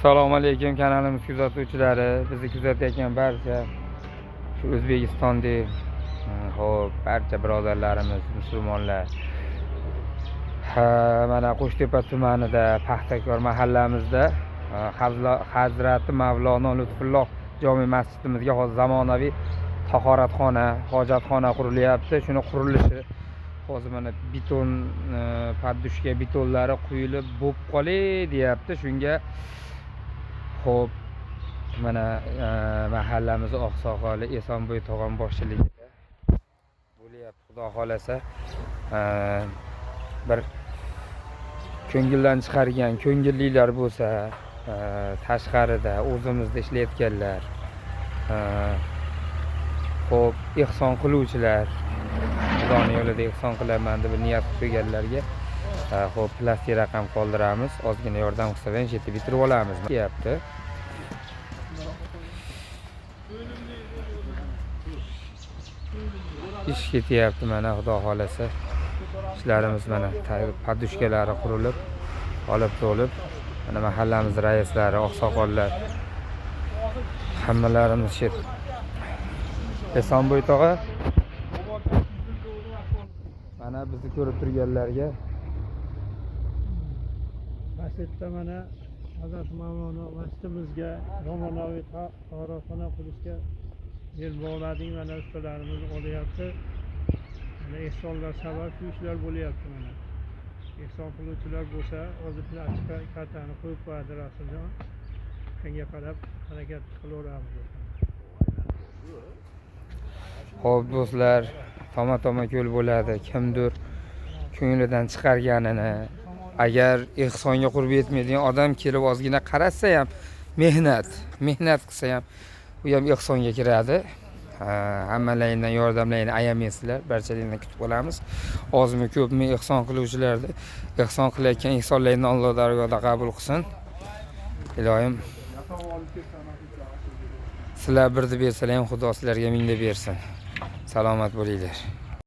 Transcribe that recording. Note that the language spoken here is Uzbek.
Assalomu alaykum kanalimiz kuzatuvchilari, bizni kuzatayotgan barcha shu O'zbekistondagi xo'p, barcha birodarlarimiz, musulmonlar. Ha, mana Qo'shtepa tumanida Paxtakor mahallamizda Hazrati Mavlono Lutfulloh jome masjidimizga hozir zamonaviy tahoratxona, hojatxona qurilyapti. Shuni qurilishi hozir mana beton подушка betonlari quyilib bo'lib qolay deyapti. Shunga xo'p, mana mahallamiz oqsoqoli Esonboy tog'am boshchiligida bo'lyapti. Xudo xolasa, bir ko'ngildan chiqargan ko'ngillilar bo'lsa, tashqarida o'zimizda ishlayotganlar, xo'p, ehson qiluvchilar, Xudoni yo'lida ehson qilaman deb niyat qilib qo'yganlarga, xo'p, plastik raqam qoldiramiz. Ozgina yordam qilsa, shu yerda bitirib olamiz deyapti. Ish ketyapti mana, Xudo xolasa. Ishlarimiz mana podushkalari qurilib, olib to'lib, mana mahallamiz raislari, oqsoqollar hammalarimiz shu. Esonboy tog'a, mana bizni ko'rib turganlarga Masjidda mana Hazrat Mavlono masjidimizga zamonaviy tahoratxona qurishga bel bog'ladik, mana ustalarimiz olyapti. Mana ehsonlar sabab shu ishlar bo'lyapti mana. Ehson qiluvchilar bo'lsa, hozir plastik kartani qo'yib qo'yadi Rasuljon. Shunga qarab harakat qilaveramiz. Xo'p, do'stlar, toma-toma ko'l bo'ladi. Kimdir ko'nglidan chiqarganini, agar ehsonga qurbi yetmaydigan odam kelib ozgina qarasa ham, mehnat qilsa ham, u ham ehsonga kiradi. Hammalaringdan yordamlaringni ayamaysizlar, barchalaringdan kutib qolamiz. Ozmi ko'pmi ehson qiluvchilarni, ehson qilayotgan ehsonlaringni Alloh dargohida qabul qilsin. Iloyim, sizlar birni bersalar ham, Xudo sizlarga mingda bersin. Salomat bo'linglar.